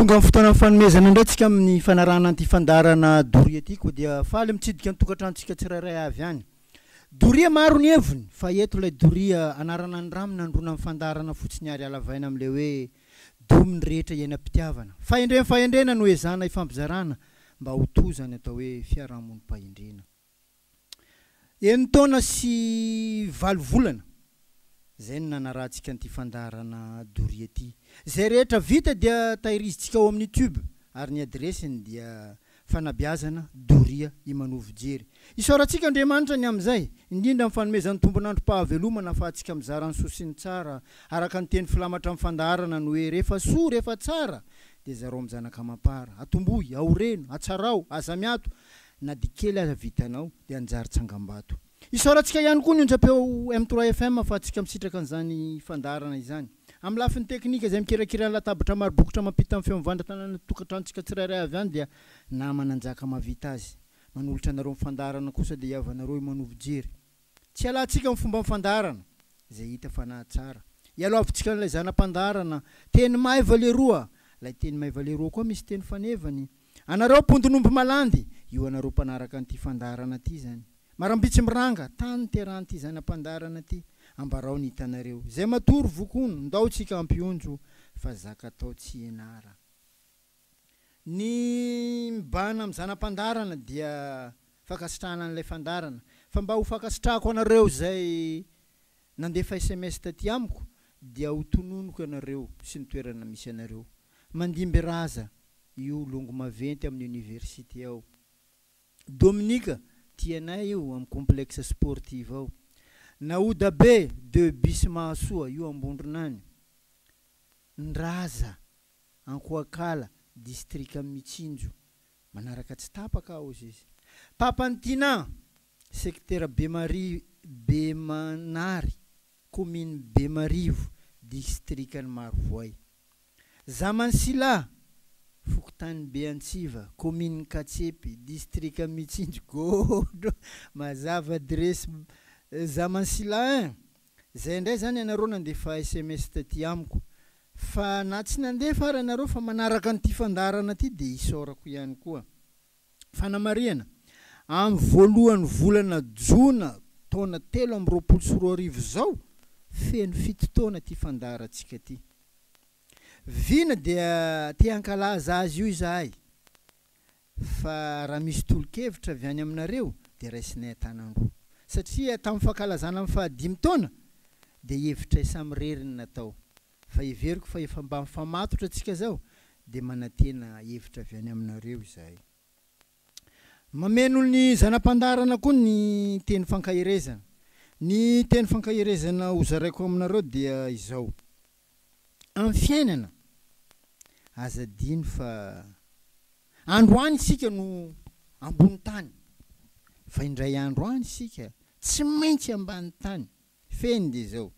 Tonga amin'ny fotoanan'ny fanomezana indray tsika amin'ny fanarahana an'ity fandaharana doria ity koa dia faly mitsidika ny tokantranontsika tsirairay avy any. Doria maro ny heviny fa eto ilay doria anarana ny ramy nandroana ny fandaharana fotsiny ary halavaina amin'ilay hoe domy ny rehetra iainam-pitiavana. Fahendrena fahendrena no ezahana ifampizarana mba ho toa izany atao hoe fiarahamonim-pahendrena. Enin-taona sy valo volana izay no nanarahantsika an'ity fandaharana doria ity. Izay rehetra vita dia tahirizintsika ao amin'ny YouTube ary ny adiresiny dia Fanabeazana Doria Imanovo Jery. Isaorantsika Andriamanitra ny amin'izay, indrindra amin'ny fanomezany tombon'androm-pahavelomana ahafahantsika mizara ny soa sy ny tsara araka ny teny filamatra amin'ny fandaharana ny hoe rehefa soa, rehefa tsara dia zarao amin'ny zanaka amam-para. Atombohy, aoreno, atsarao, aza miato Na dia kely aza vitanao dia hanjary tsangambato. Isaorantsika ihany koa ny onjam-peo M trois FM ahafahantsika misitraka an'izany fandaharana izany. Amin'ny lafiny teknika izay mikirakira ny latabatra maro bokotra mampita ny feo mivantana any an-tokantranontsika tsirairay avy any dia namana Njaka mahavita azy. Manolotra anareo ny fandaharana kosa dia hiavanareo i Manovo Jery. Tsy hialantsika amin'ny fomban'ny fandaharana izay hita fa nahatsara. Ialohavintsika an'ilay zana-pandaharana teny maiva leroa. Ilay teny maiva leroa koa misy teny fanevany. Anareo mpondin'omby malandy, io anareo mpanaraka an'ity fandaharana ity izany. Marambitsy miranga, tany niterahan'ity zana-pandaharana ity. Ambarao ny hitanareo. Izay matory voky hono, ndao tsika hampionjo fa zaka atao tsy hianara. Ny mibahana amin'ny zana-pandaharana dia fankasitrahana an'ilay fandaharana. Fa mba ho fankasitrahako anareo izay nandefa sms taty amiko dia ho tononiko ianareo sy ny toerana misy anareo. Mandimby Raza, io longo maventy amin'ny université ao. Dominique, tianay io amin'ny complexe sportive ao. Nahoda be, deux bis Mahasoa, io Ambondrona any. Ndraza, Ankoakala, distrikan'i Mitsinjo. Manaraka tsy tapaka aho hozy izy. Papan'i Tinah, sektera Bemari Bemanary, kaominin'i Bemarivo, distrikan'i Marovoay. Zaman'i Sila, fokontany Beantsiva, kaominin'i Katsepy, distrikan'i Mitsinjo Godro, mazava adiresy Zaman'i Sila ein! Zay indray zany ianareo nandefa sms taty amiko fa na tsy nandefa ary ianareo fa manaraka an'ity fandaharana ity dia isaorako ihany koa. Fanamarihana, Amin'ny voalohan'ny volana jona taona 2023 izao, feno fito taona ity fandaharantsika ity. Vina dia te hankalaza azy io izahay Fa raha misy tolo-kevitra avy any aminareo dia raisinay an-tanan-droa. Satria tamin'ny fankalazana ny fahadimy taona dia hevitray samirery ny natao. Fa heveriko fa efa mba mifamatotra tsika zao dia manantena hevitra avy any aminareo izahay. Mameno ny zana-pandaharana koa ny teny fankaherezana. Ny teny fankaherezana hozaraiko aminareo dia izao. Amin'ny fiainana, aza adino fa androany isika no ambony tany, fa indray andro any isika tsy maintsy ambany tany. Fehiny dia izao,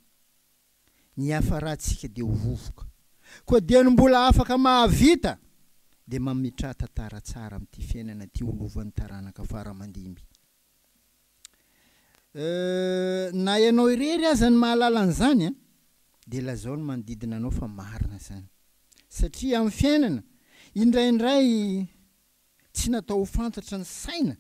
ny hiafarantsika dia ho vovoka. Koa dia ny mbola afaka mahavita dia mametraha tantara tsara amin'ity fiainana ity ho lovan'ny taranaka fara aman-dimby. Euh, na ianao irery aza no mahalala an'izany an, dia lazao ny manodidina anao fa marina izany. Satria amin'ny fiainana, indraindray tsy natao ho fantatra ny saina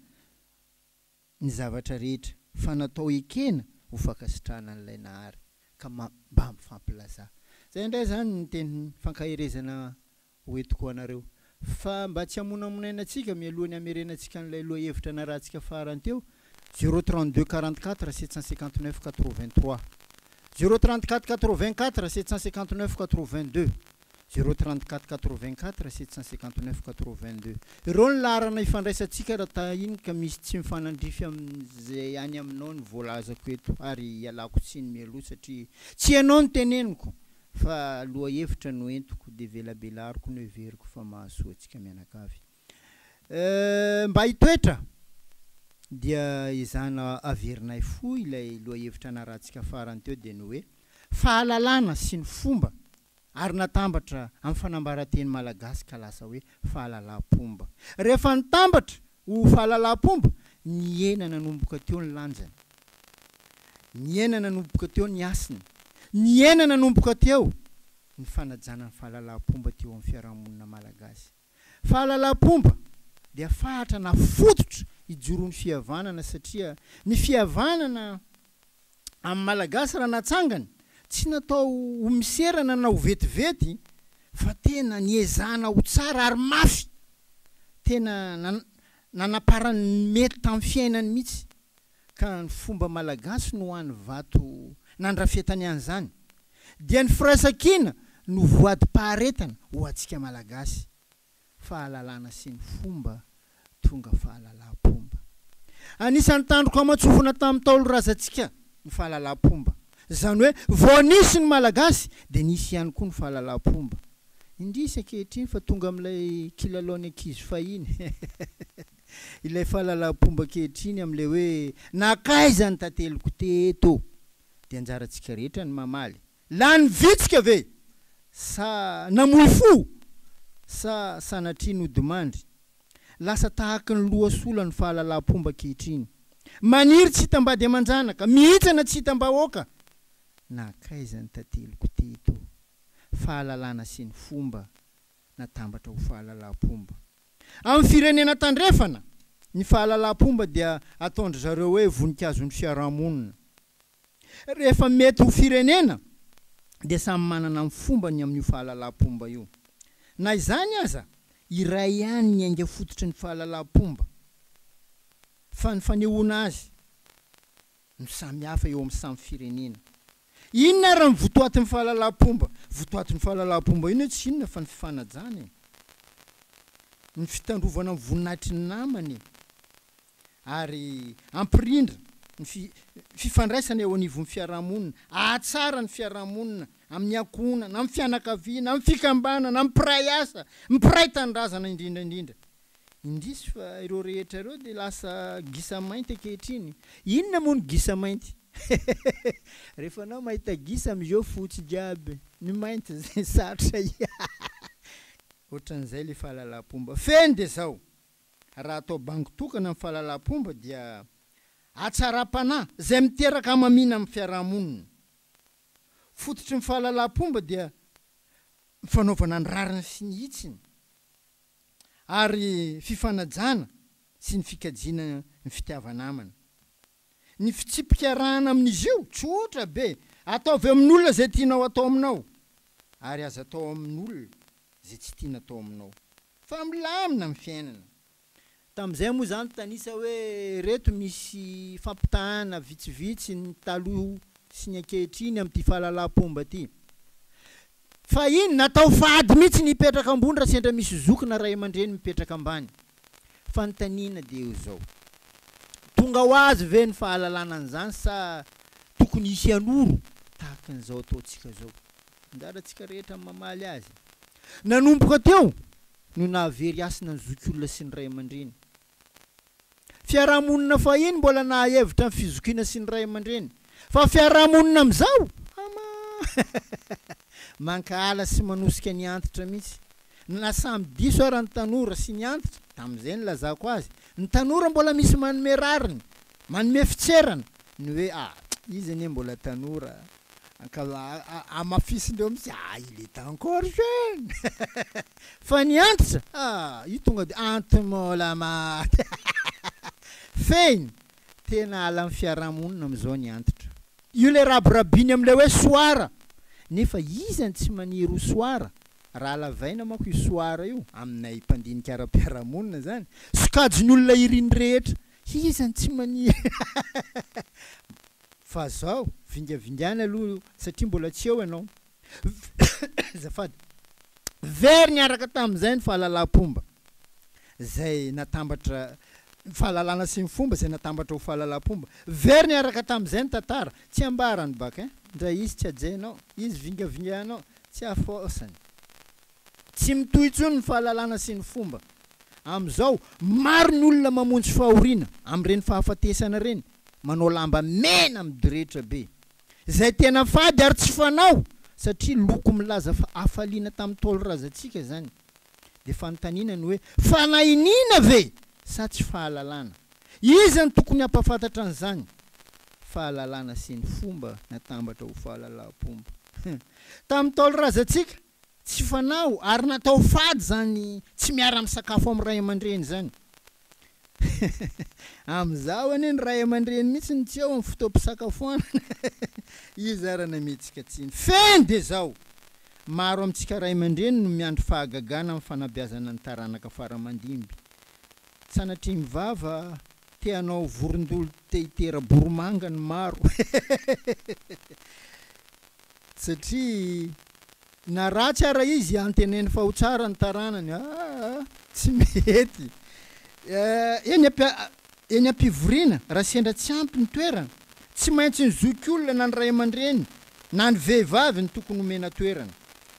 ny zavatra rehetra fa natao ekena ho fankasitrahana an'ilay Nahary, ka mba mifampilazà. Izay indray izany ny teny fankaherezana Ho entiko ho anareo. Fa mba tsy hamonamonaina antsika, mialohan'ny hamerenantsika an'ilay lohahevitra narahantsika farany teo, zéro 32 44 759 83, zéro 34 84 759 82, zéro 34 84 759 82. Ireo ny laharana ifandraisantsika raha tahiny ka misy tsy mifanandrify amin'izay any aminao ny voalazako eto ary ialako tsiny mialoha satria tsy ianao no teneniko Fa lohahevitra no entiko dia velabelariko no heveriko fa mahasoa antsika mianakavy. Eh, mba hitoetra dia ezahana averinay fohy ilay lohahevitra narahantsika farany teo dia ny hoe fahalalana sy ny fomba ary natambatra amin'ny fanambaran-teny malagasy ka lasa hoe fahalalam-pomba. Rehefa nitambatra ho fahalalam-pomba, nihena nanomboka teo ny lanjany. Nihena nanomboka teo ny hasiny. Nihena nanomboka teo ny fanajana ny fahalalaham-pomba teo amin'ny fiarahamonina malagasy. Fahalalaham-pomba dia fahatra na fototra ijoroan'ny fihavanana satria ny fihavanana amin'ny Malagasy raha natsangany tsy natao ho miserana na ho vetivety fa tena niezahana ho tsara ary mafy, tena nanaparany ny mety tamin'ny fiainany mihitsy ka ny fomba malagasy no hany vato nandrafetany an'izany dia ny firaisankina no voadim-paharetana ho antsika Malagasy. Fahalalana sy ny fomba tonga fahalalam-pomba. Anisan'ny tandroka aman-tsofina tamin'ny Ntaolo razantsika ny fahalalam-pomba. Izany hoe vao nisy ny Malagasy dia nisy ihany koa ny fahalalam-pomba. Indrisy ankehitriny fa tonga amin'ilay kilalaon'ny ankizy fahiny ilay fahalalam-pomba ankehitriny amin'ilay hoe nankaiza ny tanteliko teto? Dia anjarantsika rehetra ny mamaly. Lany vitsika ve? Sa namoy fo? Sa sanatria nodimandry? Lasa tahaky ny loha sola ny fahalalam-pomba ankehitriny. Maniry tsy hitam-bady aman-janaka, mihintsana tsy hitam-bahoaka. Nankaiza ny tanteliko teto? Fahalalana sy ny fomba natambatra ho fahalalam-pomba. Amin'ny firenena tandrefana, ny fahalalam-pomba dia ataon-dry zareo hoe voninkazon'ny fiarahamonina. Rehefa mety ho firenena dia samy manana ny fombany amin'io fahalalam-pomba io. Na izany aza, iray ihany ny ainga fototry ny fahalalam-pomba, fa ny fanehoana azy no samy hafa eo amin'ny samy firenena. Inona ary ny votoatin'ny fahalalam-pomba? Votoatin'ny fahalalam-pomba io anie tsy inona fa ny fifanajana e! Ny fitandrovana ny voninahitry ny namana e! ary hampirindra ny fifandraisana eo anivon'ny fiarahamonina, hahatsara ny fiarahamonina amin'ny ankohonana, amin'ny fianakaviana, amin'ny fikambanana, amin'ny mpiray asa, mpiray tanindrazana indrindra indrindra. Indrisy fa ireo rehetra ireo dia lasa gisa mainty ankehitriny. Inona moa ny gisa mainty? Rehefa anao mahita gisa amin'izao fotsy jiaby, ny mainty zay sarotra Ohatran'izay ilay fahalalam-pomba. Fehiny dia izao, Raha atao bango tokana ny fahalalam-pomba dia hatsaram-panahy izay miteraka hamamiana amin'ny fiarahamonina. Fototry ny fahalalam-pomba dia ny fanaovana ny rariny sy ny hitsiny ary fifanajana sy ny fikajiana ny fitiava-namana. Ny fitsipika arahana amin'izy io, tsotra be, ataovy amin'olona izay tianao atao aminao ary aza atao amin'olona izay tsy tiana atao aminao. Fa milamina ny fiainana. Tamin'izay moa izany tanisa hoe reto misy fampitahana vitsivitsy ny taloha sy ny ankehitriny amin'ity fahalalam-pomba ity. Fahiny, natao fady mihitsy ny hipetraka ambony raha sendra misy zoky na ray aman-dreny mipetraka ambany. Fanontaniana dia eo izao, tonga ho azy ve ny fahalalana an'izany sa tokony hisy hanoro tahaka an'izao ataontsika izao? Anjarantsika rehetra ny mamaly azy. Nanomboka teo no nahavery hasina ny zokiolona sy ny ray aman-dreny. Fiarahamonina fahiny mbola nahahevitra ny fizokiana sy ny ray aman-dreny. Fa fiarahamonina amin'izao? Ama! Mankahala sy manosika ny antitra mihitsy. Na samy diso ara ny tanora sy ny antitra, tamin'izay nilazako azy, ny tanora mbola misy manome rariny, manome fitserana, ny hoe ah, izy anie mbola tanora, ka hamafisindreo mihitsy, ah, il est encore jeune! Fa ny antitra, ah, io tonga dia anti-mbola maty! Fehiny, tena halan'ny fiarahamonina amin'izao ny antitra. Io ilay rabirabiny amin'ilay hoe soara, nefa iza no tsy maniry ho soara? Raha lavaina manko io soara io, aminay mpandinika ara-piarahamonina izany, sokajin'olona iriny rehetra, iza no tsy maniry? Fa zao, vingavingana aloha satria mbola tsy eo ianao. Azafady. Very niaraka tamin'izay ny fahalalam-pomba izay natambatra, ny fahalalana sy ny fomba izay natambatra ho fahalalam-pomba. Very niaraka tamin'izay ny tantara. Tsy ambarany baka ein. Ndra izy tsy hajainao, izy vingavinganao, tsy afaosany. Tsy mitohy intsony ny fahalalana sy ny fomba. Amin'izao, maro ny olona mamonjy fahoriana amin'ireny fahafatesana ireny, manao lamba mena midorehitra be. Izay tena fady ary tsy fanao satria loko milaza fa hafaliana tamin'ny Ntaolo razantsika izany. Dia fanontaniana ny hoe, fanahiniana ve sa tsy fahalalana? Iza no tokony hampahafantatra an'izany? Fahalalana sy ny fomba natambatra ho fahalalam-pomba. Tamin'ny Ntaolo razantsika, tsy fanao ary natao fady izany tsy miara-misakafo amin'ny ray aman-dreny izany. Amin'izao anie ny ray aman-dreny mihitsy no tsy eo amin'ny fotoam-pisakafoanana. Iza ary nametrika tsiny? Feno dia izao! Maro amintsika ray aman-dreny no miandry fahagagana amin'ny fanabeazana ny taranaka fara aman-dimby. Sanatria ny vava te hanao vorondolo te hitera-boromanga ny maro. Satria na ratsy ara izy anteneny fa ho tsara ny taranany aa tsy mety. Eny eny am-pivoriana raha sendra tsy ampy ny toerana, tsy maintsy ny zokiolona na ny ray aman-dreny na ny vehivavy no tokony homena toerana.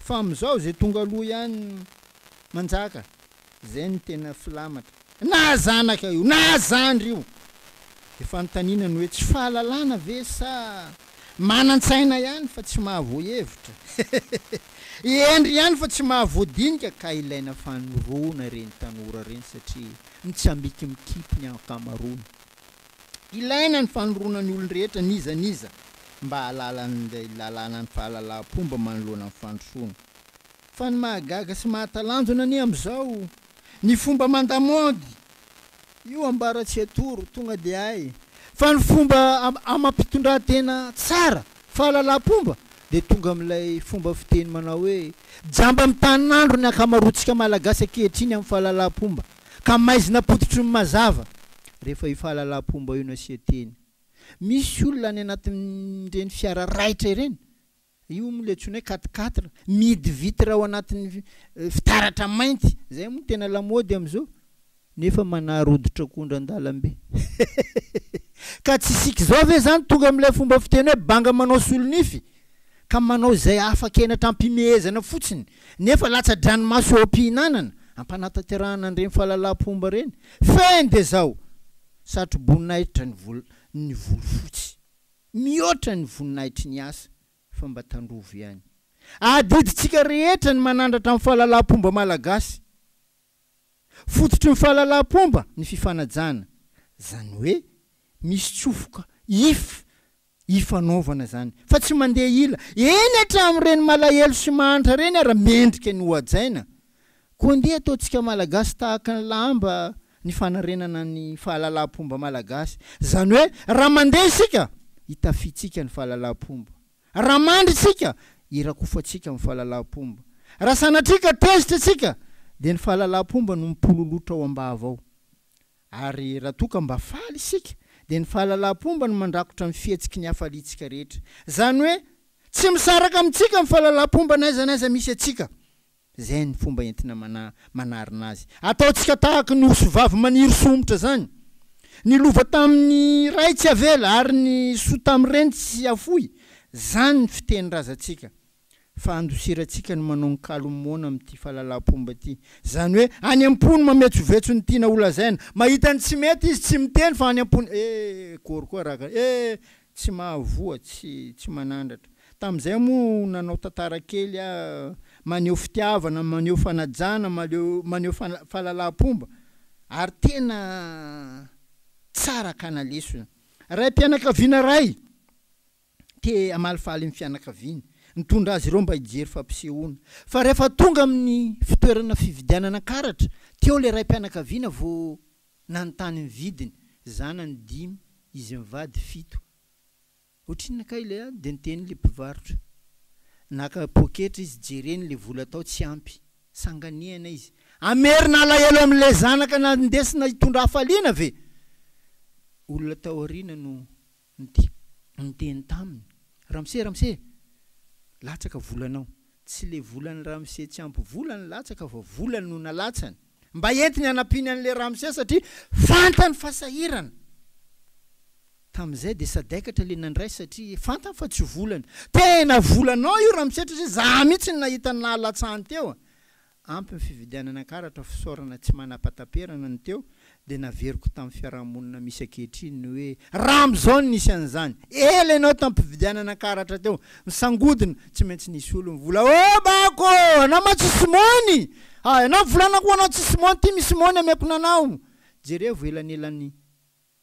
Fa amin'izao izay tonga aloha ihany manjaka. Zay no tena filamatra. Na zanaka io, na zandry io. Dia fanontaniana ny hoe tsy fahalalana ve sa manan-tsaina ihany fa tsy mahavoahevitra? Hendry ihany fa tsy mahavoadinika ka ilaina fanoroana ireny tanora ireny satria mitsambiki mikipy ny ankamaroany. Ilaina ny fanoroana ny olon-drehetra n'iza n'iza mba hahalala an'ilay lalànan'ny fahalalam-pomba manoloana ny fandrosoana. Fa ny mahagaga sy mahatalanjona anie amin'izao, ny fomba mandamaody, io ambara tsy atoro, tonga dia hay, fa ny fomba amam-pitondran-tena tsara, fahalalam-pomba, dia tonga amin'ilay fomba fiteny manao hoe, jamba mitanin'andro ny ankamaroantsika Malagasy ankehitriny amin'ny fahalalam-pomba, ka maizina pototry ny mazava, rehefa io fahalalam-pomba io no asian-teny. Misy olona any anatin'ireny fiara raitra ireny, Io moa ilay antsoina hoe quatre quatre, mihidy vitre ao anatin'ny fitaratra mainty, izay moa no tena lamaody amin'izao, nefa manary hoditr'akondro an-dalambe. Ka tsy isika izao ve izany tonga amin'ilay fomba fiteny hoe banga manao solonify, ka manao izay afa-kenatra am-pimehezana fotsiny, nefa latsa-dranomaso eo am-pihinanana, am-panatanterahana an'ireny fahalalam-pomba ireny. Fehiny dia izao, satro-boninahitra ny volo ny volo fotsy. Mihoatra ny voninahitry ny asa fa mba tandrovo ihany. Adidintsika rehetra ny manandratra ny fahalalam-pomba malagasy. Fototry ny fahalalam-pomba ny fifanajana. Zany hoe misy tsofoka if ifanaovana zany fa tsy mandeha ila. Eny hatramin'ireny malahelo sy mahantra ireny ara mendrika ny hohajaina. Koa ndeha ataontsika Malagasy tahaka ny lamba ny fanarenana ny fahalalam-pomba malagasy. Izany hoe raha mandeha isika, hitafiantsika ny fahalalam-pomba. Raha mandry isika, hirakofantsika ny fahalalam-pomba. Raha sanatria ka tezitra isika, dia ny fahalalam-pomba no mipololotra ao am-bava ao. Ary raha toa ka mba faly isika, dia ny fahalalam-pomba no mandrakotra ny fihetsiky ny hafaliantsika rehetra. Izany hoe tsy misaraka amintsika ny fahalalam-pomba n'aiza n'aiza misy antsika. Izay ny fomba entina manarina azy. Ataontsika tahaky ny osy vavy maniry somotra izany. Ny lova tamin'ny ray tsy avela ary ny soa tamin'ny reny tsy afoy. Izany ny fitenin-drazantsika. Fa andosirantsika ny manao ny kalo moana amin'ity fahalalam-pomba ity. Izany hoe any am-po no mametsovetso ny tiana holazaina. Mahita ny tsy mety izy tsy miteny fa any am-pony eh kôry koa raka eh Tsy mahavoa, tsy tsy manandratra. Tamin'izay moa nanao tantara kely aho maneho fitiavana, maneho fanajana, maleo maneho fahalalam-pomba ary tena tsara hakana lesona. Raim-pianakaviana iray te hamalifaly ny fianakaviany, nitondra azy ireo mba hijery fampisehoana. Fa rehefa tonga amin'ny fitoerana fividianana karatra, teo ilay raim-pianakaviana vao Nanontany ny vidiny, zanany dimy, izy mivady fito. Ohatrinona kay ilay an? Dia niteny ilay mpivarotra. Naka poketra izy, jereny ilay vola tao, tsy ampy. Sanganehana izy. Hamerina alahelo amin'ilay zanaka nandesina hitondra hafaliana ve? Olona tao aoriana no niteny taminy, Ramose, ramose! Latsaka volanao. Tsy le volan'i ramose tsy ampy vola no latsaka fa volany no nalatsany. Mba entiny hanampiany an'le ramose satria fantany fa sahirana. Tamin'izay dia sadaikatra le nandray satria fantany fa tsy volany. Tena volanao io ramose satria za mihitsy no nahita ny nahalatsahany teo a! Ampy ny fividianana karatra fisaorana tsy manam-pataperana ny teo dia naveriko tamin'ny fiarahamonina misy ankehitriny ny hoe raha amin'izao no nisy an'izany. Ela ianao tamin'ny-pividianana karatra teo, misangodina, tsy maintsy nisy olo nivola oh bako ô! Anao ma tsisy mony! Ah ianao mivolana koa anao tsisy mony, ty misy mony ameko nanao! Jerevo elanelan'ny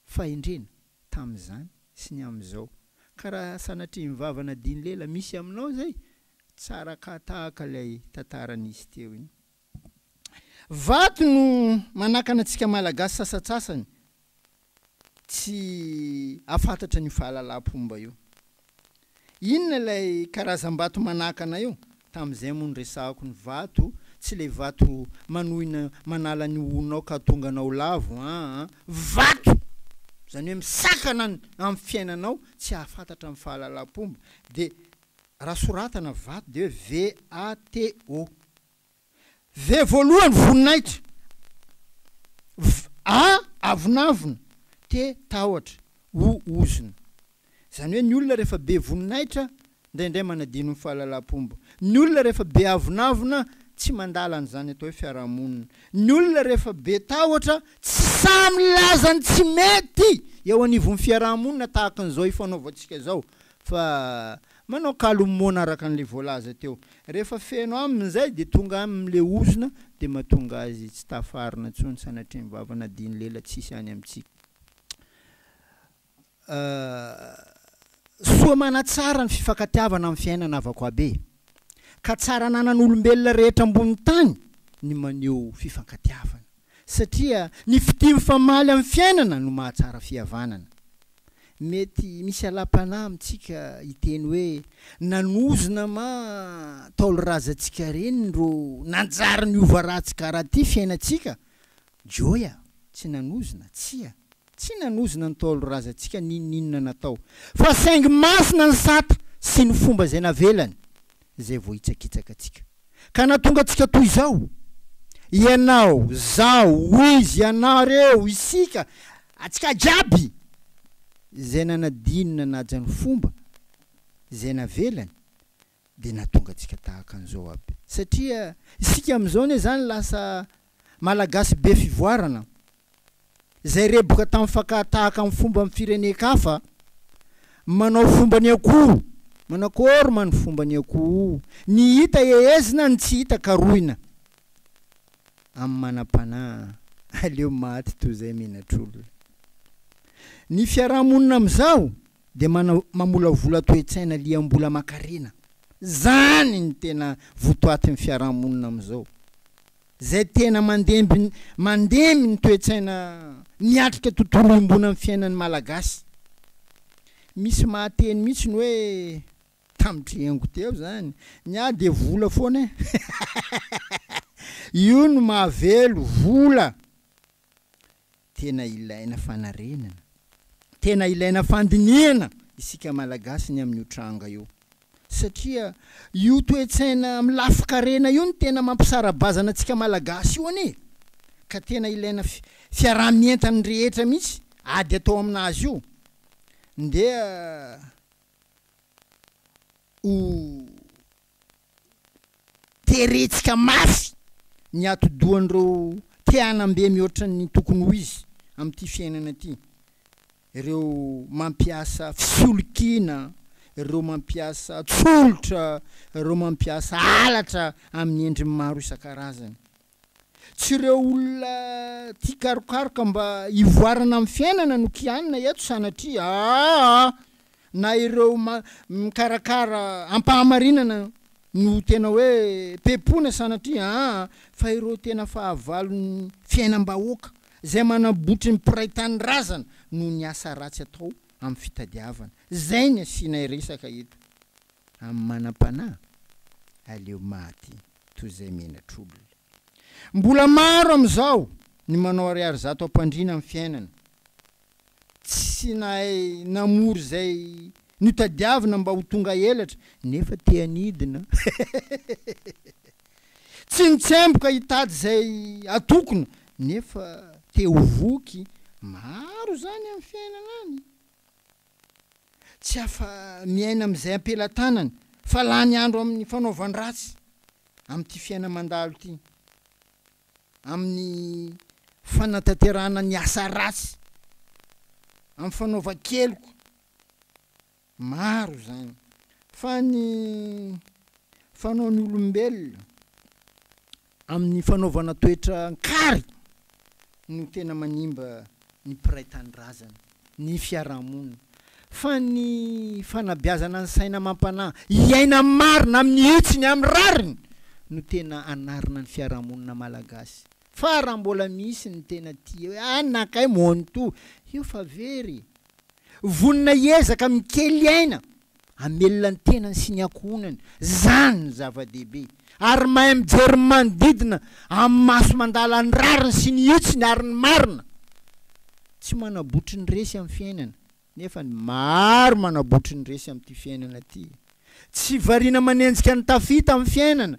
fahendrena tamin'izany sy ny amin'izao. Ka raha sanatria ny vava nadiny lela misy aminao izay? Tsara ka tahaka ilay tantara nisy teo iny. Vato no manakana antsika Malagasy sasantsasany tsy hahafantatra an'io fahalalam-pomba io. Inona ilay karazam-bato manakana io? Tamin'izay moa noresahako ny vato, tsy ilay vato manohina manala ny hohonao ka hahatonga anao lavo aa. Vato! Izany hoe misakana amin'ny fiainanao tsy hahafantatra ny fahalalam-pomba. Dia raha soratana vato dia hoe VATO. V voalohany voninahitra, V A avonavona, T tahotra, O ozona. Izany hoe ny olona rehefa be voninahitra indraindray manadino ny fahalalam-pomba. Ny olona rehefa be avonavona tsy mandala an'izany atao hoe fiarahamonina. Ny olona rehefa be tahotra tsy sahy milaza ny tsy mety eo anivon'ny fiarahamonina tahaka an'izao ifanaovantsika izao fa manao kalo moana araka an'ilay voalaza teo. Rehefa feno aminy izay dia tonga aminy ilay ozona dia mahatonga azy tsy tafarina intsony sanatria ny vava nadiny lela tsisy any amintsika. Soa manatsara ny fifankatiavana amin'ny fiainana havako habe. Ka tsara ananan'olombelona rehetra ambony tany ny maneho fifankatiavana. Satria ny fitia mifamaly amin'ny fiainana no mahatsara fihavanana. Mety misy alam-panahy amintsika hiteny hoe nanozona ma Ntaolo razantsika reny ro nanjary niova ratsy karaha ty fiainantsika? Joy a! Tsy nanozona, tsia. Tsy nanozona ny Ntaolo razantsika n'inon'inona natao. Fa saingy masina ny sata sy ny fomba izay navelany izay voahitsakitsaka antsika. Ka nahatonga antsika toy izao. Ianao, zaho, izy, ianareo, isika, antsika jiaby izay nanadino nanaja ny fomba izay navelany dia nahatonga antsika tahaka an'izao aby. Satria isika amin'izao anie izany lasa Malagasy be fivoarana, izay reboka tamin'ny fakà-tahaka amin'ny fomban'ny firenen-kafa, manao fomba ny akoho, manakôry ma ny fomba ny akoho, ny hita hehezina, ny tsy hita karohina. Amin'ny manam-panahy, aleo maty toy izay menatr'olona. Ny fiaraha-monina amin'izao dia mana mamolavola toe-tsaina liam-bola aman-karena. Zany ny tena votoatin'ny fiaraha-monina amin'izao. Zay tena mandemby mandemy ny toe-tsaina miatrika tontolo iombonan'ny fiainan'ny Malagasy. Misy mahateny mihitsy ny hoe tamin'ny teo zany, ny ahy dia vola foana e! Io no mahavelo, vola! Tena ilaina fanarenana, tena ilaina fandinihana isika Malagasy ny amin'io tranga io. Satria io toe-tsaina milafin-karena io no tena mampisara-bazana antsika Malagasy io anie. Ka tena ilaina fiaraha-mientan'ny rehetra mihitsy ady atao aminazy io. Ndeha ho Terentsika mafy ny atidohan'ireo te hanam-be mihoatra ny tokony ho izy amin'ity fiainana ity, ireo mampiasa fisolokiana, ireo mampiasa tsolotra, ireo mampiasa halatra amin'ny endriny maro isan-karazany. Tsy ireo olona tia karokaroka mba hivoarana amin'ny fiainana no kianina eto sanatria aa! Na ireo mikarakara ampahamarinana no tena hoe pepona sanatria aa! Fa ireo tena fahavalon'ny fiainam-bahoaka izay manabotry ny mpiray tanindrazana noho ny asa ratsy atao amin'ny fitadiavana. Izay ny asianay resaka eto. Amin'ny manam-panahy, aleo maty toy izay menatr'olona. Mbola maro amin'izao ny manao ariary zato am-pandriana amin'ny fiainana. Tsy nahay namory izay notadiavina mba ho tonga elatra nefa te hanidina. Tsy nitsemboka hitady izay atokona nefa te ho voky. Maro izany amin'ny fiainana any. Tsy afa-miaina amin'izay am-pelatanany fa lany andro amin'ny fanaovan-dratsy amin'ity fiaina-mandalo ity, amin'ny fanatanterahana ny asa ratsy, amin'ny fanaovan-keloka. Maro izany. Fa ny fanaon'ny olombelona amin'ny fanaovana toetra an-kary no tena manimba ny mpiray tanindrazana, ny fiarahamonina. Fa ny fanabeazana ny saina amam-panahy hiaina marina amin'ny hitsiny, amin'ny rariny no tena anarina ny fiarahamonina malagasy. Fa raha mbola misy ny tena tia hoe ah nakay monto, io fa very. Vonona hiezaka mikely aina hamelona ny tenany sy ny ankohonany, zany no zava-dehibe. Ary mahay mijery ny manodidina amin'ny maso mandala ny rariny sy ny hitsiny ary ny marina. Tsy manabotry ny resy amin'ny fiainana, nefa ny maro manabotry ny resy amin'ity fiainana ity. Tsy variana manenjika ny tafita amin'ny fiainana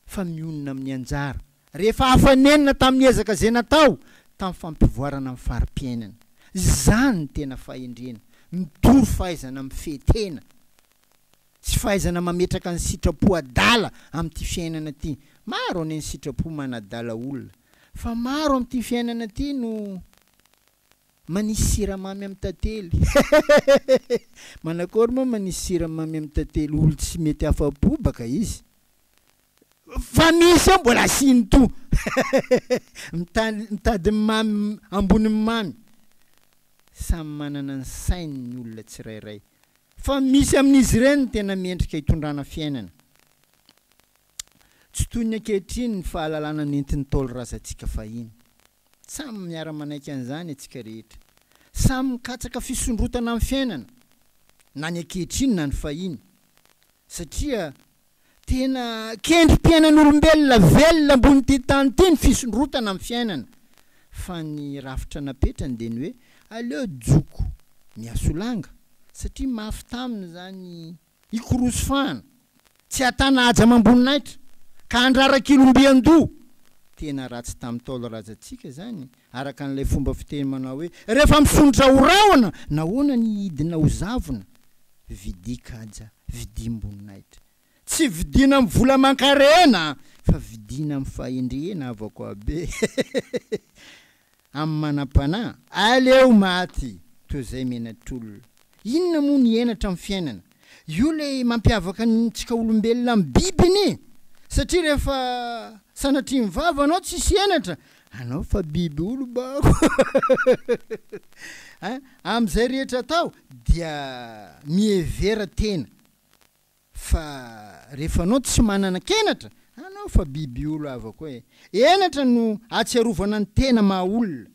fa mionona amin'ny anjara, rehefa afa-nenina tamin'ny ezaka izay natao tamin'ny fampivoarana ny fari-piainana. Izany no tena fahendrena, mitory fahaizana mifehy tena sy fahaizana mametraka ny sitrapo adala amin'ity fiainana ity. Maro anie ny sitrapo manadala olona, fa maro amin'ity fiainana ity no manisy siramamy amin'ny tantely. Manakory moa manisy siramamy amin'ny tantely, olo tsy mety afa-po baka izy. Fa misy eo mbola asiany to. Mitady ny mamy ambonin'ny mamy. Samy manana ny sainy ny olona tsirairay. Fa misy amin'izy ireny ny tena mendrika hitondrana fiainana. Tsy toy ny ankehitriny ny fahalalana nentin'ny Ntaolo razantsika fahiny. Samy miara-manaiky an'izany antsika rehetra. Samy mikatsaka fisondrotana amin'ny fiainana, na ny ankehitriny na ny fahiny. Satria tena kendrim-piainan'olombelona velona ambonin'ity tany ity ny fisondrotana amin'ny fiainana. Fa ny rafitra napetrany dia ny hoe aleo joko mihasolanga satria mafy taminy izany hikorosofahana, tsy hatana haja amam-boninahitra ka handrarak'ilo mby an-doha. Tena ratsy tamin'ny Ntaolo razantsika izany araka an'ilay fomba fiteny manao hoe rehefa misondrotra ho rahona nahoana ny hidina ho zavona? Vidian-kaja, vidiam-boninahitra. Tsy vidiana amin'ny vola aman-karena fa vidiana amin'ny fahendrena havako habe. Amin'ny manam-panahy, aleo maty toy izay menatr'olona. Inona moa ny henatra amin'ny fiainana? Io ilay mampiavaka antsika olombelona amin'ny biby anie! Satria rehefa sanatria ny vava anao tsisy henatra, anao fa biby olo bako a! Amin'izay rehetra atao dia mihevera tena fa rehefa anao tsy manana kenatra, anao fa biby olo havako e! Henatra no ahatsiarovana ny tena maha olona,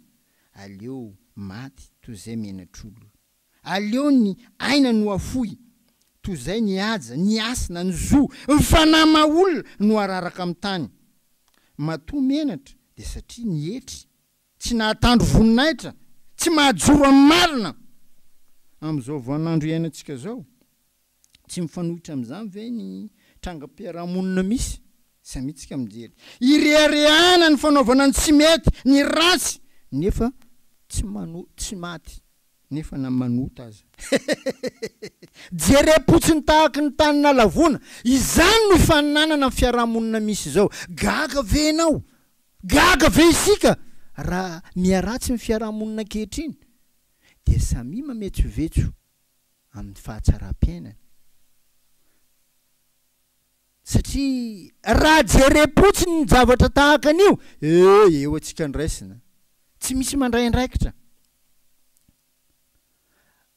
aleo maty toy izay menatr'olona. Aleo ny aina no afoy, toy izay ny haja, ny hasina, ny zo, ny fanahy maha olona no araraka amin'ny tany. Matoa menatra dia satria nietry, tsy nahatandro voninahitra, tsy mahajoro amin'ny marina. Amin'izao vaninandro iainantsika izao, Tsy mifanohitra amin'izany ve ny trangam-piarahamonina misy? Samia tsika mijery. Ireharehana ny fanaovana ny tsy mety, ny ratsy, nefa tsy mano, tsy maty, nefa na manota aza. Jerem-potsiny tahaky ny tany nalavona. Izany no ifaninanana amin'ny fiarahamonina misy izao. Gaga ve ianao? Gaga ve isika raha miharatsy ny fiarahamonina ankehitriny? Dia samia mametsovetso amin'ny fahatsaram-piainana. Satria raha jerem-potsiny ny zavatra tahaka an'io, eh, eo antsika no raisina. Tsy misy mandray andraikitra.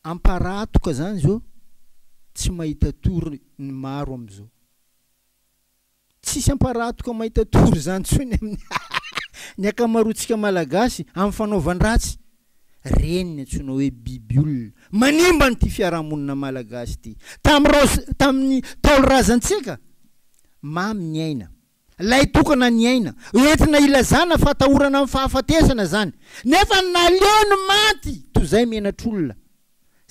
Amparahatoka izany izao, tsy mahita tory ny maro amin'izao. Tsisy amparahatoka mahita tory izany intsony amin'ny ny ankamaroantsika Malagasy amin'ny fanaovan-dratsy. Reny ny antsoina hoe biby olona manimba an'ity fiarahamonina Malagasy ity. Tamin'ny raoz tamin'ny Ntaolo razantsika, mamy ny aina. Lay tokana ny aina. Entina ilazana fahatahorana amin'ny fahafatesana izany. Nefa naleo ny maty toy izay menatr'olona.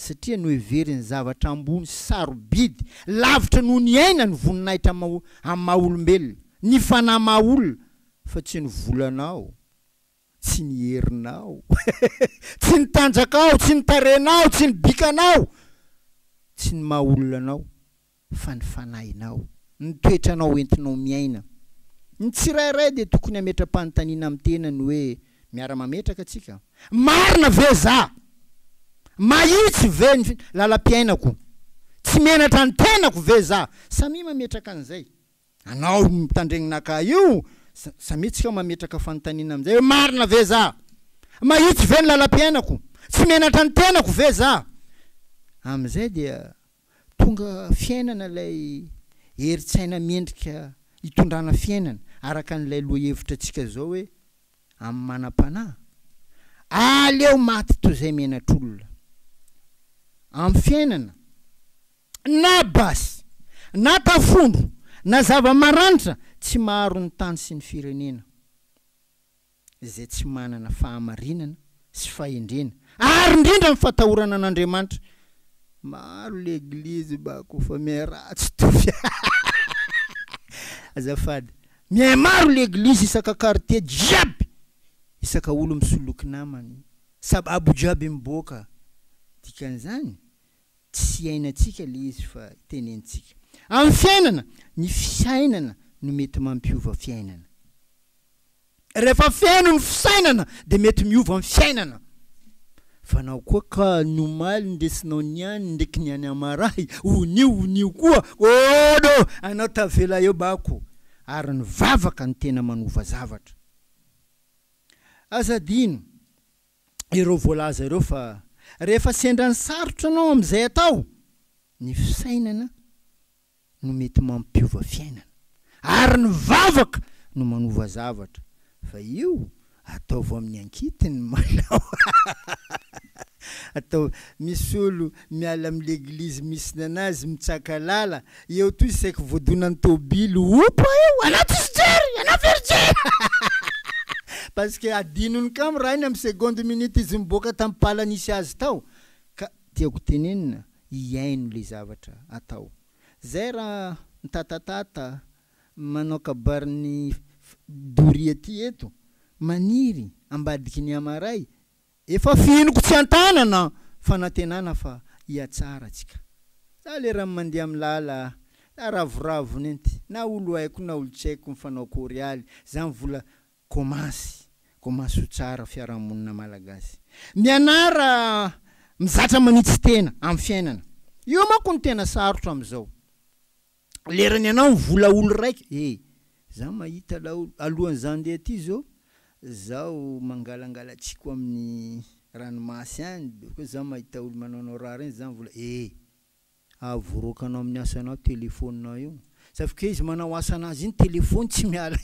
satria noheveriny zavatra ambony sy sarobidy lavitra noho ny aina ny voninahitra amin'ny maha olombelona, ny fanahy maha olona, fa tsy ny volanao, tsy ny herinao, tsy ny tanjakao, tsy ny tarehinao, tsy ny bikanao, tsy ny maha olona anao. fa ny fanahinao, ny toetranao entinao miaina. Ny tsirairay dia tokony hametra-panontaniana amin'ny tenany hoe, miara-mametraka tsika? Marina ve za? Mahitsy ve ny lalam-piainako? Tsy menatra ny tenako ve za? Samia mametraka an'izay. Anao mitandregna io, samia tsika mametraka fanontaniana amin'izay hoe, marina ve za? Mahitsy ve ny lalam-piainako? Tsy menatra ny tenako ve za? Amin'izay dia tonga fiainana ilay herin-tsaina mendrika hitondrana fiainana, araka an'ilay lohahevitra antsika izao hoe amin'ny manam-panahy. Aleo maty toy izay menatr'olona. Amin'ny fiainana, na basy, na tafondro, na zava-maranitra, tsy maharo ny tany sy ny firenena. izay tsy manana fahamarinana sy fahendrena ary indrindra ny fatahorana an'Andriamanitra. Maro leglizy bako fa miharatsy tofy azafady. Mihamaro leglizy isaka quartier jiaby isaka olo misoloky namany sababo jiaby miboaka dikan'izany tsy iainantsika le izy fa tenenintsika. Amin'ny fiainana, ny fisainana no mety mampiova fiainana. Rehefa feno ny fisainana dia mety miova ny fiainana. Fa nao koa ka ny omaly ndesinao niany ndreky ny any amarahy onio onio koa ôno anao tavela eo bako ary ny vavaka no tena manova zavatra. Aza adino ireo voalaza ireo fa rehefa sendra ny sarotra anao amin'izay atao, ny fisainana no mety mampiova fiainana ary ny vavaka no manova zavatra fa io ataovy amin'ny ankitiny manao atao misy olo miala amin'ny leglizy misy nanazy mitsakalala eo toy saiky voadonan'ny tôbily opa eo anao tsisy jery anao very jery parce que adinony kamo raha iny amin'ny seconde minute izy miboaka tamin'ny pala nisy azy tao ka tiako tenenina hihaino le zavatra atao. Zay raha mitatatata manao kabarin'ny doria ty eto, maniry ambadiky ny amaray, efa fihiniko tsy an-tanana fanantenana fa hihatsara tsika. Za le raha mandeha am lala za ravoravo nenty na olo haiko na olo tsy haiko mifanao korialy za mivola Komasy, komasy ho tsara fiarahamonina malagasy. Mianara mizatra manitsy tena amin'ny fiainana. Io manko no tena sarotra amin'izao. Lerany anao mivola olo raika, eh za mahita laolo, alohan'ny za andeha aty zao, zaho mangalangala-tsiko amin'ny ranomasy any, bôkeo za mahita olo manaonao raha reny za mivola, eh. Avoraokanao amin'ny asanao telephone io. Sauf que izy manao asanazy iny telephone tsy miala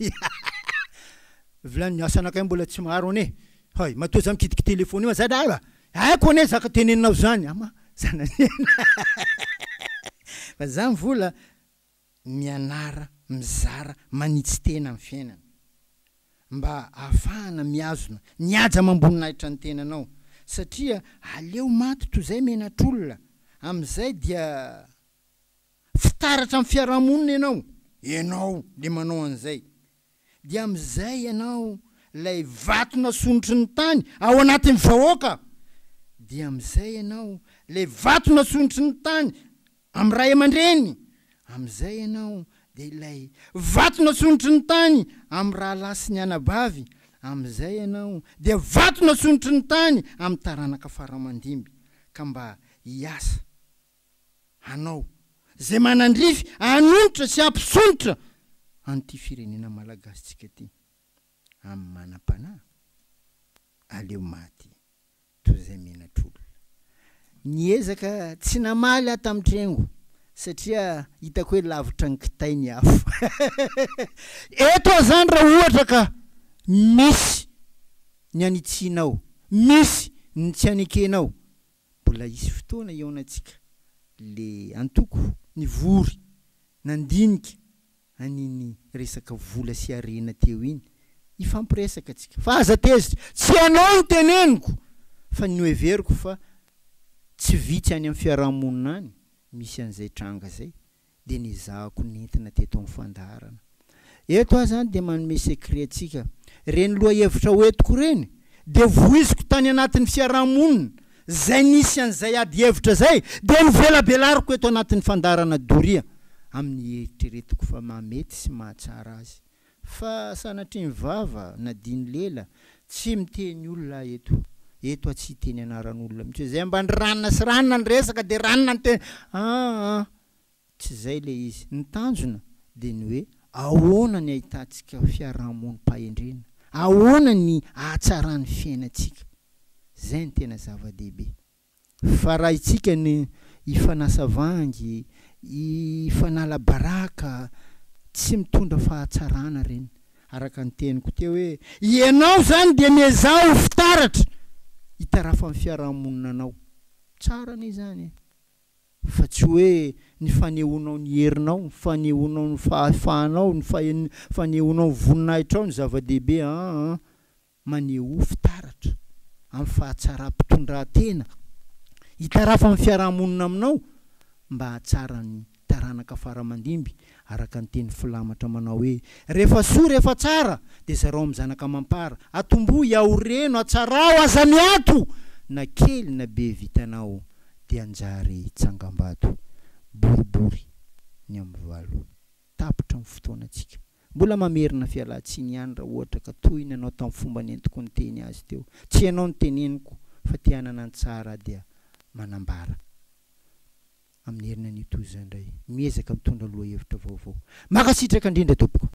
Vilany ny asanakay mbola tsy maro anie. Hay, matoa za mikitiky telephone io za da haiko anie zaka teneninao zany. Ama zananena. Fa za mvola Mianara mizara manitsy tena amin'ny fiainana mba ahafahana mihazona ny haja amam-boninahitra ny tenanao satria aleo maty toy izay menatr'olona amin'izay dia fitaratra amin'ny fiarahamonina ianao, ianao le manao an'izay dia amin'izay ianao ilay vato nasondrotry ny tany ao anatin'ny vahoaka dia amin'izay ianao ilay vato nasondrotry ny tany Amin'ny ray aman-dreny, amin'izay ianao dia ilay vato nasondrotry ny tany amin'ny rahalahy sy ny anabavy, amin'izay ianao dia vato nasondrotry ny tany amin'ny taranaka fara aman-dimby, ka mba hiasa hanao izay manandrify hanonitra sy hampisondrotra an'ity firenena malagasintsika ity amin'ny manam-panahy, aleo maty. toy izay menatr'olona. Niezaka tsy namaly aho tamin'ny trengo satria hitako hoe lavitra ny kitay ny afo. Eto aho izany raha ohatra ka misy ny anitsianao, misy ny tsy anekenao, mbola hisy fotoana hihaonantsika le antoko nivory nandinika an'iny resaka vola sy harena teo iny, hifampiresaka tsika fa aza tezitra, tsy ianao no teneniko fa ny noheveriko fa tsy vitsy any amin'ny fiarahamonina any misy an'izay tranga izay dia nezahako nentina teto amin'ny fandaharana. Eto aho izany dia manome secret antsika, ireny lohahevitra hoentiko ireny dia voiziko tany anatin'ny fiarahamonina izay nisy an'izay ady hevitra izay dia novelabelariko eto anatin'ny fandaharana doria amin'ny eritreretiko fa mahamety sy mahatsara azy fa sanatria ny vava na diny lela tsy miteny olona aho eto eto aho tsy hiteny anaran'olona mihitsy hoe izay mba ny ranona sy ranona ny resaka dia ranona ny teny aa Tsy izay ilay izy. Ny tanjona dia ny hoe ahoana ny ahitantsika fiarahamonim-pahendrena, ahoana ny ahatsaran'ny fiainantsika. Izay no tena zava-dehibe. Fa raha itsika ny. hifanasa vangy, hifanala baraka, tsy mitondra fahatsarana ireny. Araka ny teniko teo hoe, ianao izany dia miezaha ho fitaratra hitarafan'ny fiarahamonina anao. Tsara anie izany e! Fa tsy hoe ny fanehoanao ny herinao, ny fanehoanao ny fahafahanao, ny fanehoanao ny voninahitrao no zava-dehibe aa. Manehoa fitaratra amin'ny fahatsaram-pitondrantena hitarafan'ny fiarahamonina aminao mba hahatsara ny taranaka fara aman-dimby araka ny teny filamatra manao hoe, Rehefa soa rehefa tsara dia zarao amin'ny zanaka amam-para, atombohy, aoreno, atsarao, aza miato! Na kely na be vitanao dia hanjary tsangambato boribory ny amin'ny valo. Tapitra ny fotoanantsika. Mbola mamerina fialantsiny ihany raha ohatra ka tohina ianao tamin'ny fomba nentiko niteny azy teo. Tsy ianao no teneniko fa te hanana ny tsara aho dia manambara. Amin'ny heriny anio toy izao indray, miezaka mitondra lohahevitra vaovao. Mankasitraka indrindra tompoko.